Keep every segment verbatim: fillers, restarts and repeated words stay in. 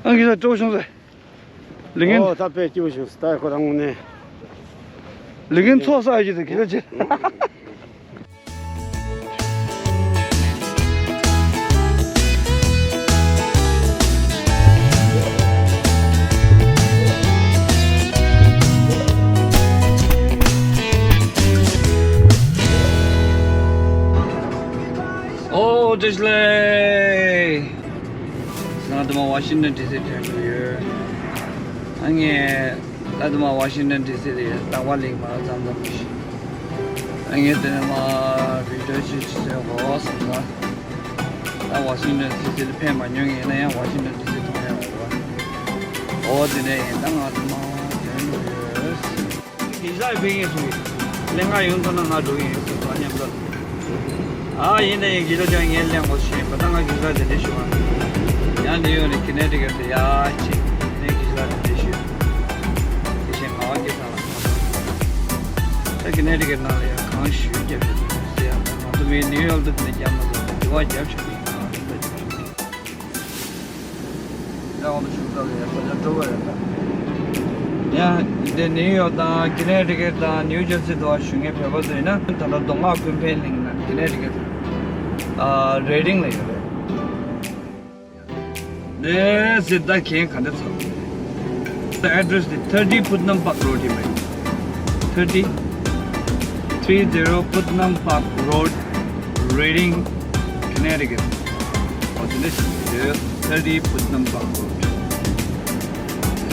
ཨང་གི་ས་སྤྲོ་བྱུང་ཟེར། ལས་འགན། ཨོ་ད་དཔེ་སྐྱིད་པོ་བྱུང་ཟེར། ད་ཁོ་རང་ངོ་ནས། ལས་འགན་ཚོགས་བསགས་ཡོད་ཟེར་གི་ལ་ཅེ། ཨོ་བཀྲ་ཤིས་བདེ་ལེགས། ང་ད་མ་ཝ་ཤིང་ཏོན་ཌི་སི་ཐོན་འགྲོ་ཡོད། ཨ་ངས་ད་ད་མ་ཝ་ཤིང་ཏོན་ཌི་སི་ལ་རྟག་པར་ལིང་མ་ཙམ་ཙམ་ཞིག་ཨ་ངས་དེ་ནས་མ་བི་ཌིའོ་ཅིག་ཅིག་བཟོས་དགོས་བསམ་ལ། ད་ཝ་ཤིང་ཏོན་ཌི་སི་ལ་ཕེབས་མ་མྱོང་ཡིན་ན་ཡང་ཝ་ཤིང་ཏོན་ཌི་སི་མཐོང་ཡ་ཡོད་རེད་བ། ཨོ་དེ་ནས་ཡིན་ད་ང་ད་མ་ཐོན་འགྲོ་ཡོད། གི་ས་ཕེབས་ངེས་སུ་ལེན་ག་ཡོང་ཐུབ་ན་ང་འགྲོ་གི་ཡིན་ཟེར་ཙང་མཉམ་དུ། ཨ་ཡིན་ད་ཡིན་གི་ལོ་ཅང་ངས་ལེན་དགོས་ཤེས་པ་ད་ང་གི་ས་དེ་འདྲ་ཞུ་བ། ཡང་ནིའུ་ཡོག་ནས་ཀི་ནེ་ཊི་ཀེཊ་དུ་ཡ་ཅིག་ནས་གི་ས་དེ་འདྲ་ཞུ། དེ་བཞིན་ང་བ་སྐལ་བཟང་ལ་ད་ཀི་ནེ་ཊི་ཀེཊ་ནང་ལ་ཡང་གང་ཞུས་རྒྱབ་ཞུ་ཟེར་ཡ་ད་ང་ཚོ་མི་ནིའུ་ཡོག་དུ་དེ་འདྲ་རྒྱབ་མ་ཐུབ་པ་དེ་བ་རྒྱབ་ཞུ་གི་ཡིན། ཡང་དེ་ནིའུ་ཡོག་དང་ཀི་ནེ་ཊི་ཀེཊ་དང་ནིའུ་ཇར་སི་དུ་བ་ཞུ་མཁན་བོད་པ་ཚོ་ཡིན་ན་ད་ལྟ་མདོ་སྔགས་ཀུན་ཕན་གླིང་ན་ཀི་ནེ་ཊི་ཀེཊ་ཨ་རེ་ཌིང་ལ་ཡོད་རེད། དེ་ཟེར་ད་གན་ག་འདྲ་ཚར། The address is thirty Putnam Park Road ཡིན་པས། Thirty, three zero Putnam Park Road, Redding, Connecticut. ཨོ་དེ་འདྲ་ཞིག་ཡོད། Thirty Putnam Park Road.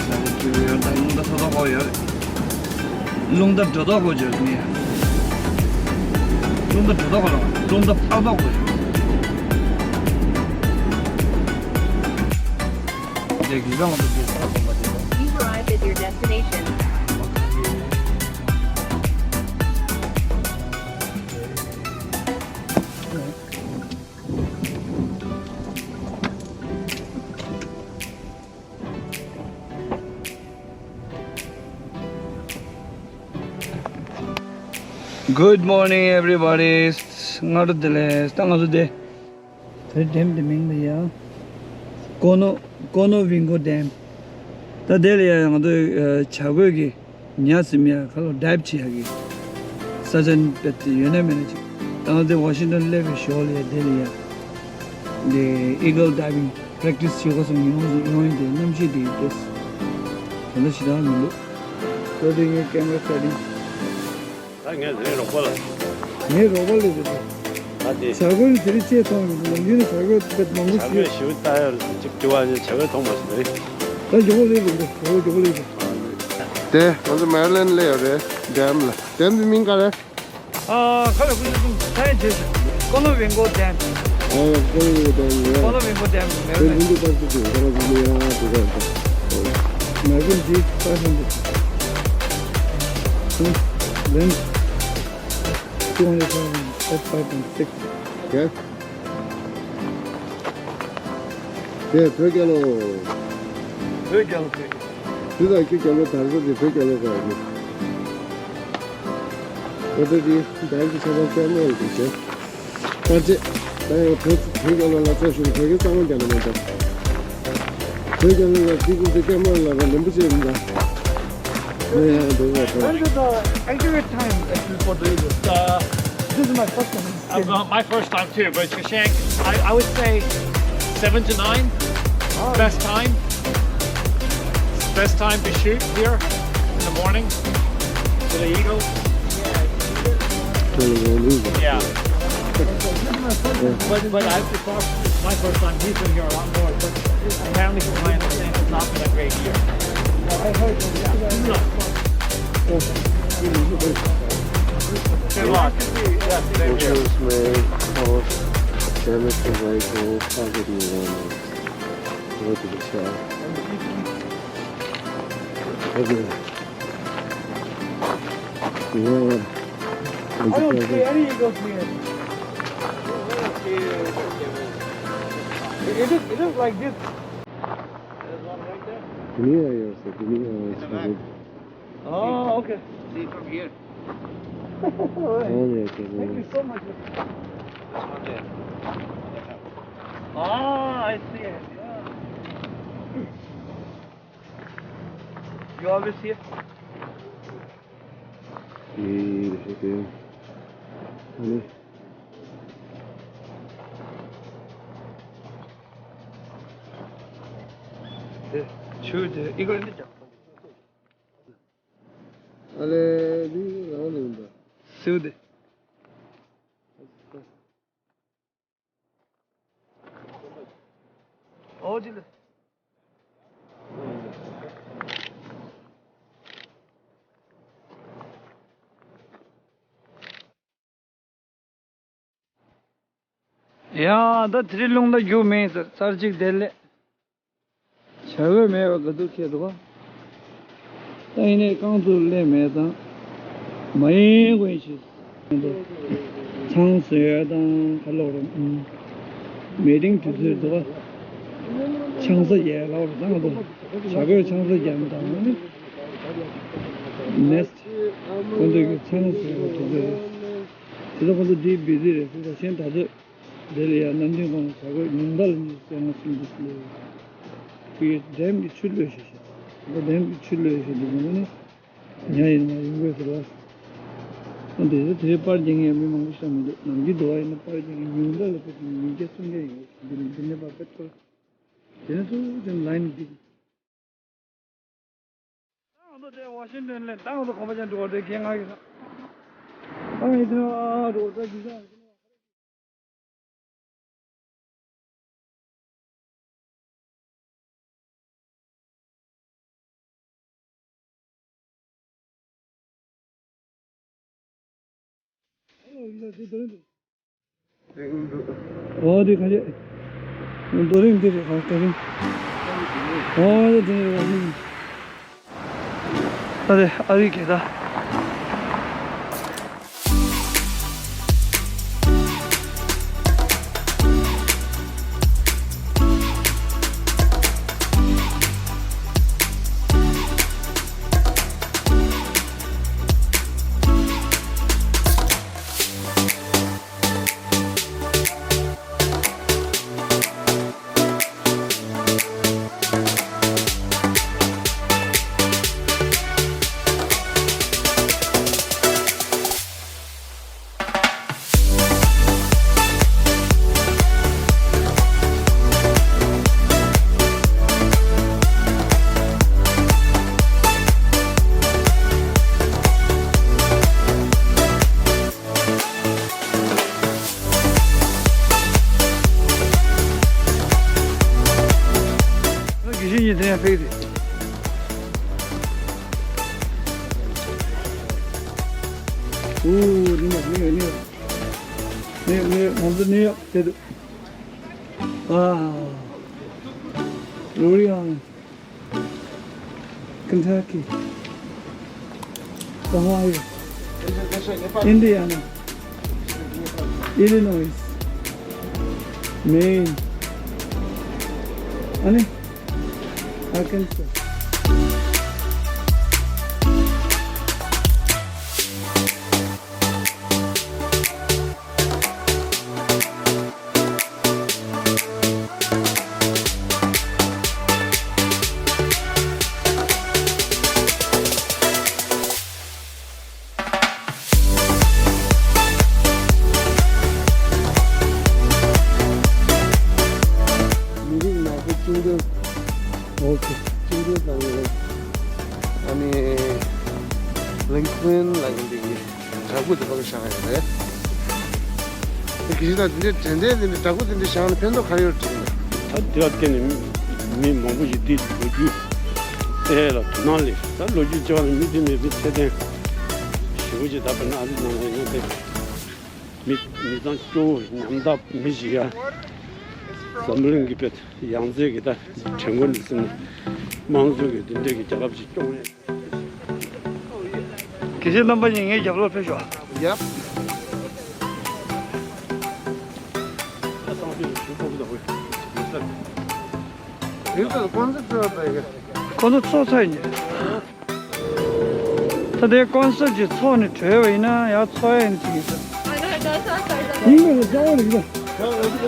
ས་རུ་ཁྱེར་ཡོད་ད་རླུང་རྟ་ཐོག་ཐོག་ཡོད། རླུང་རྟ་འགྲོ་ཐོག་གོ་བརྗོད་ནི། རླུང་རྟ་འགྲོ་ཐོག་གོ་རླུང་རྟ་ཕར་ཐོག་གོ་བརྗོད། དེ་གི་རང་དུ་དེ་ས་གོམ་པ་དེ་དང་། Please arrive at your destination. Good morning, everybody. སྔ་དྲོ་བདེ་ལེགས། ད་ང་ཚོ་དེ། དེ་ཌེམ་དེ་མིང་ལ་ཡ། ཀོ་ནོ་ཀོ་ནོ་ཝིང་གོ་ཌེམ། ད་དེ་ལ་ཡ་ང་ཚོ་བྱ་རྒོད་ཀྱི། ཉ་ཟིམ་ཡ་ཁ་ལོ་ཌའིབ་བྱེད་ཡ་གི་ས་ཆ་དཔེ་དེ་ཡོད་ན་མེད་ན་ཅིག་ད་ང་ཚོ་ཝ་ཤིང་ཊོན་སླེབས་པའི་ཞོར་ལ་ཡ་དེ་ལ་ཡ་དེ་ཨི་གལ་ཌའིབ་བིང་པེ་རེག་ཊི་སི་བྱེད་དགོས་བསམ་ཡོང་ཡོང་ཡིན་དེ་གནམ་གཤིས་དེ་ཡིན་ཏེ་ད་ལྟ་ཞེ་དྲག་མི་འདུག་ད་དེ་ངའི་ཀེམ་ར་སེ་ཊིང་། ད་ངས་དེ་རིང་རོགས་པ་ལ། ངའི་རོགས་པ་ལ་རེད། ད་དེ། བྱ་རྒོད་ནི་དེ་རིང་ཅེས་མཐོང་ཡོད། ནམ་རྒྱུན་ནི་བྱ་རྒོད་དཔེ་མང་པོ་བྱ་རྒོད་ཞིག་ཞིབ་ལྟ་ཡ་གཅིག་དྲི་བ་ནི་བྱ་རྒོད་མཐོང་མ་སོང་རེད། ད་མགྱོགས་པོ་སླེབས་འདུག་བྱ་རྒོད་མགྱོགས་པོ་སླེབས་འདུག་དེ་ང་ཚོ་མེ་རི་ལེན་ལ་ཡོད་རེད། ཌེམ་ལ། ཌེམ་གྱི་མིང་ག་རེད། ཨ་ཁ་ལ་ཁུ་ཤུ་ཏུང་ཐའི་ཇེ་སི་ཀོ་ནོ་ཝེང་གོ་ཌེམ། ཨོ་ཀོ་ནོ་ཝེང་གོ་ཌེམ་ཡ། ཀོ་ནོ་ཝེང་གོ་ཌེམ་མེ་རི་ལེན། ཝེང་གོ་ཌེམ་ཟེར་གྱི་ཡོད་ར་ཟེར་གྱི་ཡ་དེ་ག་ད། མེ་རི་ལེན་ཇི་ཕའིབ་ཧན་ཌེ་རེད། ལེན། Two hundred thousand at five point six. Okay. དེ་བོད་རྒྱལ་ལོ། བོད་རྒྱལ་ལོ་བོད་རྒྱལ་ལོ། དེ་དང་ཁྱོད་རྒྱལ་ལོ་དར་ས་དེ་བོད་རྒྱལ་ལོ་ག་རེད། ཨོ་དེ་དེ་དར་གྱི་ཆ་ཚང་ལྟད་མོ་ཡོད་དེ་བྱས། ད་ཅེ། ད་ཡང་བོད་བོད་རྒྱལ་ལོ་ལ་ཚོགས་ཞུ་བོད་སྐད་གཙང་མ་རྒྱག་ན་མ་གཏོགས། བོད་རྒྱལ་ལོ་ལ་དེ་ཀུན་ཚེ་སྐད་མ་ལ་ར་ལེན་པོ་ཆེ་ཡིན་ད། ཡ་ཡ་འགྲོ་བ་དང་། When is the accurate time actually for the eagle? Uh, this is my first time. Uh, my first time too, but Shashank, I, I would say seven to nine, best time. Best time to shoot here in the morning for the eagle. Yeah. But, but I, it's my first time. He's been here a lot more, but apparently from my understanding, it's not been a great year. I heard. Yeah. Good luck. Yes, thank you. Motions may cause damage to vehicle, property, and what did it say? Okay. Yeah. I don't see any eagles here. It is, it is like this. There's one right there. Give me a, yes, give me a, yes. In the back. Oh, okay. See from here. All right, okay. Thank you so much. This one there. Ah, I see it. Yeah. You always here? ཨེ་རེད་ཤག་དེ། ཨ་ནི། དེ་ཆུ་དེ་ཨི་གོ་ནི་ཀྱང་། ཨ་ལེ་འདི་རང་ལ་ཡིན་པ། སེའུ་དེ། ཨོ་ཅི་ལེ། ཡ་ད་དེ་རིང་རླུང་རྟ་རྒྱུག་མེད་ཟེར་ཚར་གཅིག་དེ་ལས། བྱ་དགོས་མེད་པ་ག་དུས་ཁེལ་འདུག་ག་ད་ཡིན་ནའི་རྐང་ཚུགས་སླེབས་མེད་ཙང་། མ་ཡིན་དགོས་ཤིག་ཚང་བཟོས་དང་ཁ་ལོག་རེད། མི་ཏིང་དུས་ཚོད་འདུག་ག་ཆང་ས་རྒྱག་ལབ་རེད་ད་ང་ཚོ། བྱ་དགོས་ཆང་ས་རྒྱག་དང་ནི། ནེགསི་ཁོང་ཚོས་ཀྱི་ཚང་བཟོས་པ་དུས་ཚོད་རེད། དེ་ཚོ་ཁོང་ཚོ་འདི་བི་ཟི་རེད་ཟེར་ད་གཞན་ད་ཚོད། དེ་ལ་ཡང་ནམ་རྒྱུན་གོང་ལ་བྱ་དགོས་ཉུང་མཐའ་ལ་ཉི་ཤུ་རྩ་ལྔ་སུམ་ཅུ་སླེབས། དེ་གའི་འགྲེམས་ཀྱི་ཆུ་གློད་ཤེས་ཤེས། ད་འགྲེམས་ཀྱི་ཆུ་གློད་ཤེས་དེ་ཉིན་ནི་ཉ་ཡིན་མ་ཡིན་དགོས་ཟེར་བ། ཨ་འདི་ཚོ་དེའི་པར་རྒྱག་མཁན་མི་མང་པོ་ཞིག་མི་འདུག་ནམ་རྒྱུན་འདུག་བ་ཡིན་ན་པར་རྒྱག་མཁན་ཉུང་མཐའ་ལ་ཕེབས་ཀྱི་ཉིས་བརྒྱ་སུམ་བརྒྱ་ཡིན་དགོས། འདི་ནི་འདི་ནས་པར་ཕེབས་ཐུབ། དེ་ནས་ཚུར་དེ་ལ་ཡིན་འདི། ད་ང་ཚོ་དེ་ཝ་ཤིང་ཏོན་ལ་ད་ང་ཚོ་གོམ་པ་ཅན་འགྲོ་བ་དེ་རྒན་ང་གི་ས། ད་ངས་དེ་ནས་འགྲོ་བ་ད་གི་ས། ཨ་ལོ་ཡིན་ད་དེ་དེ་རིང་འདུག་ཨོ་དེ་ག་རེད། རྡོ་རིང་འདི་རེད་ཨ་རྡོ་རིང་། ཨོ་དེ་རེད་ཨ་དེ་རེད། ད་དེ་ཨ་རིའི་རྒྱལ་དར། དགེ་བཤེས་གཉིས་དེ་ཡང་ཕེབས་ཏེ། ཨོ་ནིའུ་ཡོག་ནིའུ་ཡོག་ནིའུ་ཡོག་ནིའུ་ཡོག་ང་ཚོ་ནིའུ་ཡོག་ཕེབས་འདུག་ཨ། Glory Island, Kentucky, Ohio, Indiana, Illinois, Maine, ཨ་ནི་Arkansas. མི་རིགས་ནག་པོ་བཅིངས་འགྲོལ། ཨོ་ཁེ། བཅིངས་འགྲོལ་བཏང་ཡོད། ཨ་ནི་Lincoln ལ་ཡིན་པའི་འདྲ་སྐུ་དེ་ཕ་གི་བཞག་ཡོད་རེད། དེ་གི་ཞིག་ད་དེ་འདྲའི་དྲན་རྟེན་དེ་འདྲའི་འདྲ་སྐུ་དེ་འདྲ་བཞག་ན་ཕན་ཐོགས་ག་རེ་ཡོད་དྲན་གི་འདུག་ད་དེ་ལ་བརྟེན་ནས་མི་མང་པོ་ཞིག་དེའི་ལོ་རྒྱུས་དེ་ལ་དོ་སྣང་སླེབས། ད་ལོ་རྒྱུས་ཅིག་ནི་མི་དེ་ནས་མི་ཚད་ལྡན་ཞེ་པོ་ཅིག་ད་དཔེར་ན་ཨ་རི་ནང་ལ་ཡིན་ན་དེ་མི་མི་ཚང་སྐྱོ་བོ་ཉམ་ཐག་མི་ཞིག་ཡ་འཛམ་བུ་གླིང་གི་དཔེ་ཡང་རྩེ་གི་ད་དྲན་མཁོ་ནས་ཟིན་ནས་དམངས་གཙོ་གི་དེ་འདྲ་གི་རྒྱལ་ཁབ་ཅིག་སྐྱོང་ཡས། དགེ་བཤེས་རྣམ་པ་གཉིས་ངའི་རྒྱབ་ལོགས་ཕེབས་ཤོག་ཡ། ཁོང་ཚོ་ཚོགས་ཚར་ཡིན། ད་ལྟའི་ཀོན་སར་གྱི་ཚོགས་ནས་གྲོལ་བ་ཡིན་ན་ཡང་ཚོགས་ཡ་ཡིན་ཟེར་གྱི་ཡིན་ས། ཡིན་པ་ལ་རྩ་བ་རིག་ལ།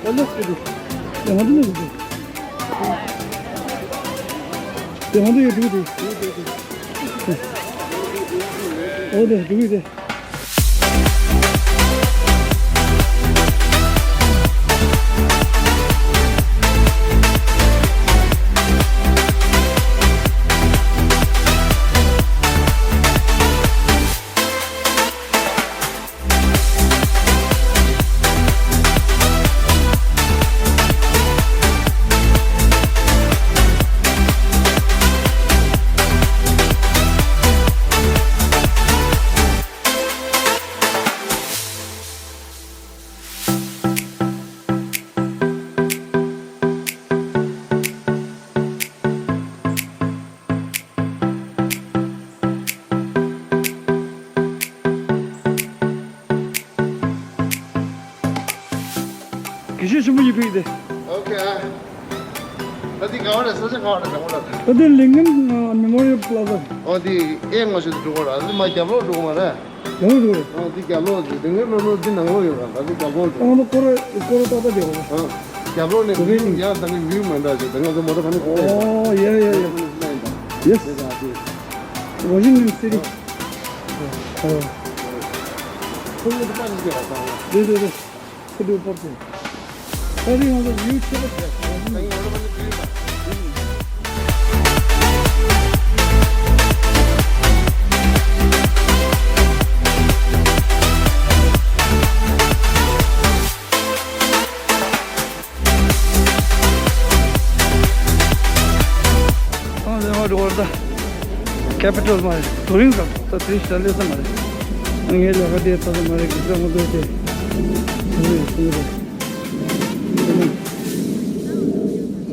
ཡང་ང་ཚོ་ནས་རིག་ལ། ཡང་ང་ཚོ་ནས་རིག་ལ། ཡང་དུ་ཡོད་འདུག་དེ། འོ་དེ་འདུག་དེ། དགེ་བཤེས་ཆེན་པོ་ཡིན་ཕིག་དེ། ཨོ་ཁེ། ད་འདི་ག་བ་རེད། ས་ཆ་ག་བ་རེད། དྲང་པོ་ལབ། ད་འདི་ལིང་ཀན་མེ་མོ་རི་ཡལ་པ་ལ་ཟེར། ཨོ་འདི་ཨེ་ང་ཞིག་འགྲོ་གི་རེད། འདི་མ་རྒྱབ་ལོགས་འགྲོ་གི་མ་རེད། རྒྱབ་ལོགས་འགྲོ་གི་རེད། ཨོ་འདི་རྒྱབ་ལོགས་འདི་ལིང་ཀན་མེ་མོ་རི་ཡལ་འདི་ནང་ལོགས་ཡོད་རེད། ད་འདི་རྒྱབ་ལོགས་འགྲོ། ཨོ་ནི་སྐོར་སྐོར་ཏག་ཏག་རྒྱབ་ལོགས། ཨོ་རྒྱབ་ལོགས་ནས་ཝི་ཡུ་ཡང་ད་ནི་ཝི་ཡུ་མ་འདྲ་ཞིག་ད་ང་ཚོ་མོ་ཊ་ག་ནས་གོ། ཨོ་ཡ་ཡ་ཡ། ཡེ་སི། ཝ་ཤིང་ཊོན་སི་ཊི། ཨོ། ཁོ་ཚོ་ད་ནི་རྒྱབ་ལོགས་དང་། རེད་རེད་རེད། ཁོ་ཚོ་པར་ཏེ། ད་རེས་ང་ཚོ་ཝི་ཡུ་ཆེ་པོ་རེད། ཨང་ལེ་མ་འགྲོ་བར་ད། ཀེ་པི་ཊལ་མ་རེད། རྡོ་རིང་ཙམ་ད་དེ་ཤ་ལེ་ས་མ་རེད། ངའི་ལས་ཀ་དེ་ད་ད་མ་རེད། གི་ས་ང་ཚོ་དེ། དེ་རེད་དེ་རེད།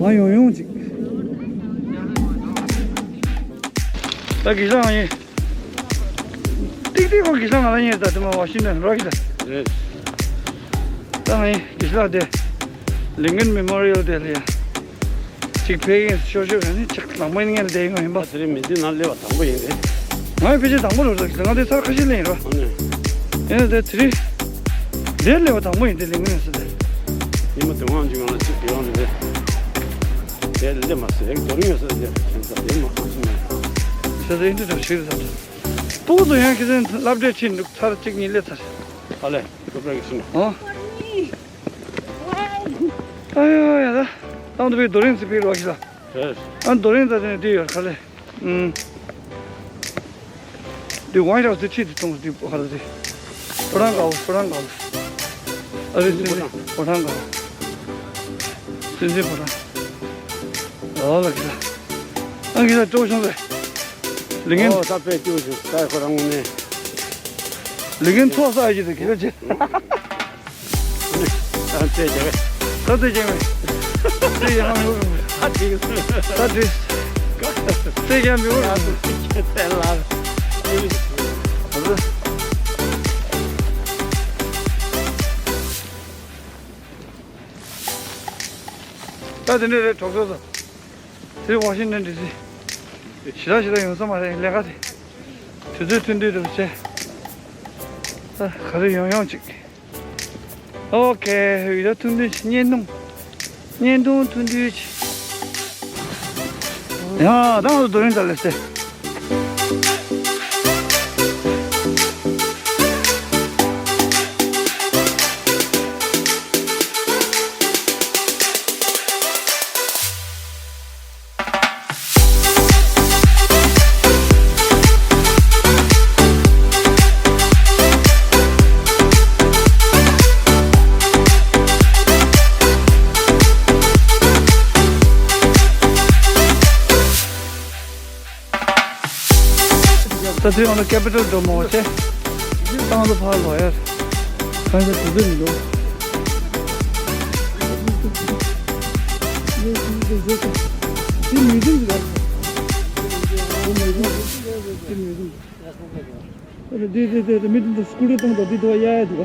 ང་ཡོང་ཡོང་ཅིག་ད་གི་ས་ང་ཡིན། ཏིག་ཏིག་ཁོ་གི་ས་ང་ལ་ཉེ་ད་དེ་མ་ཝ་ཤིང་ཊོན་རོ་གི་ད། རེད། ད་ང་ཡིན་གི་ས་དེ། ལིང་ཀན་མེ་མོ་རི་ཡལ་དེ་ལ་ཡ། ཅིག་ཕེབས་ཡིན་ཤོར་ཤོར་ག་ནི་ཅིག་ལམ་མ་ཡིན་ངན་དེ་ཡིན་ཡིན་པ། དེ་རིང་མི་འདི་ནང་སླེབས་པ་དང་པོ་ཡིན་རེད། ང་ཡི་ཕལ་ཆེར་དང་པོ་རེད་ཟེར། ང་དེ་ཚར་ཁ་ཤས་ལེན་ཡིན་རོ། ཨ་ནི། ཡིན་ན་དེ་དེ་རིང་། དེར་སླེབས་པ་དང་པོ་ཡིན་དེ་ལིང་ཀན་ཡོད་ས་དེ། ཉི་མ་དུས་དབང་ཅིག་ང་ལ་ཅིག་དེ་ཡོང་རེད། དེར་སླེབས་མ་ཟེར་རྡོ་རིང་ཡོད་ས་དེ་ཁྱིམ་ས་དེ་མ་གང་ཞིག་མེད། ཤ་ཟ་ཡིན་དུ་དུ་ཞིག་རེད་ཟེར། སྤུ་གུ་ཚོ་ཡང་ཁྱེད་ཚོའི་སློབ་གྲྭའི་ཁྲིད་འདུག་ཚར་གཅིག་གཉིས་སླེབས་ཚར། ཨ་ལེ། སློབ་གྲྭ་གི་ཕྱི་ནས། ཨོ། ཨ་ཡོ་ཡ་ད། ཏང་དུ་བའི་རྡོ་རིང་ཚིག་ཕིག་རོགས་ཤིག་ལ། རེད། ཨ་རྡོ་རིང་ད་དེ་ནས་དེ་ཡོད་ག་ལེ། ཨུམ། དེ་ཝང་རག་དེ་ཆེ་དེ་གཏོང་དེ་ཧ་ར་དེ། ཕོ་བྲང་དཀར་པོ། ཕོ་བྲང་དཀར་པོ། ཨ་རེ་སྲིད་འཛིན་ཕོ་བྲང་དཀར་པོ། སྲིད་འཛིན་ཕོ་བྲང་། ཨོ་ལ་གི་ལ། ཨ་གི་ལ་སྤྲོ་བྱུང་རེད། ལིང་ཀན། ཨོ་ད་དཔེ་སྐྱིད་པོ་བྱུང་། ད་ཁོ་རང་ངོ་ནས། ལིང་ཀན་ཚོགས་ས་ཨ་ཅེ་དེ་གི་ལ་ཅེ། ད་ཚེ་རྒྱལ་བས། ད་ཚེ་རྒྱལ་བས། ཚེ་རྒྱལ་བས། ད་དྲིས། ད་དྲིས། ཚེ་རྒྱལ་མི་འོར། ཚེ་ལ། ད་དེ་འདྲས་རེད་གྲོགས་ཚོ། དེ་ཝ་ཤིང་ཊོན་ཌི་སི། ཞེ་དྲག་ཞེ་དྲག་ཡོང་ས་མ་རེད་ལས་ཀ་དེ། དུས་ཚོད་ཐུང་ཐུང་འགྲོ་བྱས། ད་ག་རེ་ཡོང་ཡོང་ཅིག་ཨོ་ཁེ། ཡ་ཐུང་ཐུང་ཅིག་བརྙན་ཐུང་། བརྙན་ཐུང་ཐུང་ཐུང་ཅིག་ཡ་ད་ང་ཚོ་རྡོ་རིང་ད་ལས་སེ། ད་དུས་ཡང་ན་ཀེ་པི་ཊལ་འགྲོ་མོ་ཆེ། ཏང་དུ་ཕར་ལོག་ཡར། གང་ཟག་དུས་ཚོད་མི་འདུག་དེ་མི་འདུག་ཟེར། དེ་མི་འདུག་དེ་མི་འདུག་དེ་དེ་དེ་དེ་མི་འདུག་སྐུ་ལུས་གཏོང་དང་དེ་དུ་བ་ཡ་ཡ་འདུག་ག་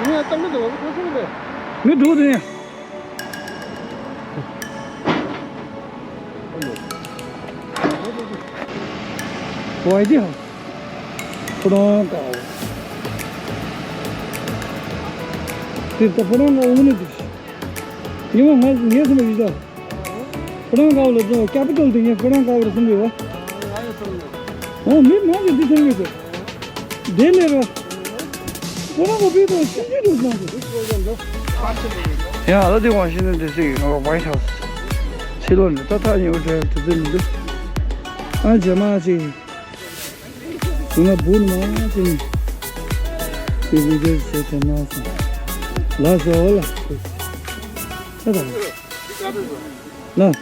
ངས་གཏམ་མི་འདུག་བ་ཁོ་ཚོ་རེད། མི་འདུག་དེ། ཝའི་ཏི་ཧ། ཕོ་བྲང་དཀར་པོ། དེ་ལྟ་ཕོ་བྲང་དཀར་པོ་ནས་འདུག་ཉི་མ་ང་ངས་སེམས་པ་ཡིད་ཆགས། ཁོ་རང་དགའ་བོ་ལ་འགྲོ། ཀེ་པི་ཊལ་དེ་ངས་ཁོ་རང་དགའ་བོ་རེད་བསམ་གི་ཡོད། ཨོ་མི་མང་གི་འདི་མཐོང་གི་འདུག་དེ་ལས་ར། ཁོ་རང་གོ་པི་དང་ཤིན་ཅི་འདུག་བསམ་གི། ཡང་ཨ་ལ་དེ་ཝ་ཤིང་ཊོན་ཌི་སི་གི་ང་ཝའིཊ་ཧའུ་སི། ཕྱི་ལོགས་ནས་ད་ཐག་ཉེ་བོ་འདྲ་དེ་ཚོ་མི་འདུག་ཨ་རྗེས་མ་ཅིག་དེ་ང་འབུ་ནི་མ་ཅིག་ནི། དེ་བི་ཌི་ཡོ་བཟོ་ཐུབ་ན་སོང་། ལགས་སོ་ལགས། ད་ད་ལ།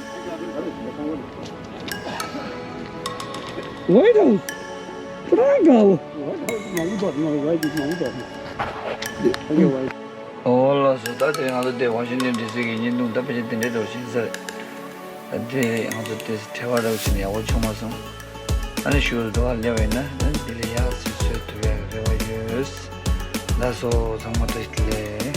ཝའིཊ་ཧའུ་སི། ཁོ་རང་དགའ་བོ། ཨོ་ལགས་སོ། ད་དེ་ང་ཚོ་དེ་ཝ་ཤིང་ཊོན་ཌི་སི་གི་བརྙན་ཐུང་ད་ཕལ་ཆེར་དེ་འདྲའི་འདྲ་བོ་ཞིག་ཡིན་ས་རེད། ད་དེ་ང་ཚོ་དེ་ཕྲེང་བ་འདྲ་བོ་བྱས་ནས་ཡག་པོ་བྱུང་མ་སོང་། ཨ་ནི་ཞུ་འགྲོ་བ་སླེབས་པ་ཡིན་ན་ད་དེ་ལས་ཡག་ཅིག་བཟོ་ཐུབ་ཡག་རེ་བ་ཡོད། ལགས་སོ། ཚང་མ་བཀྲ་ཤིས་བདེ་ལེགས།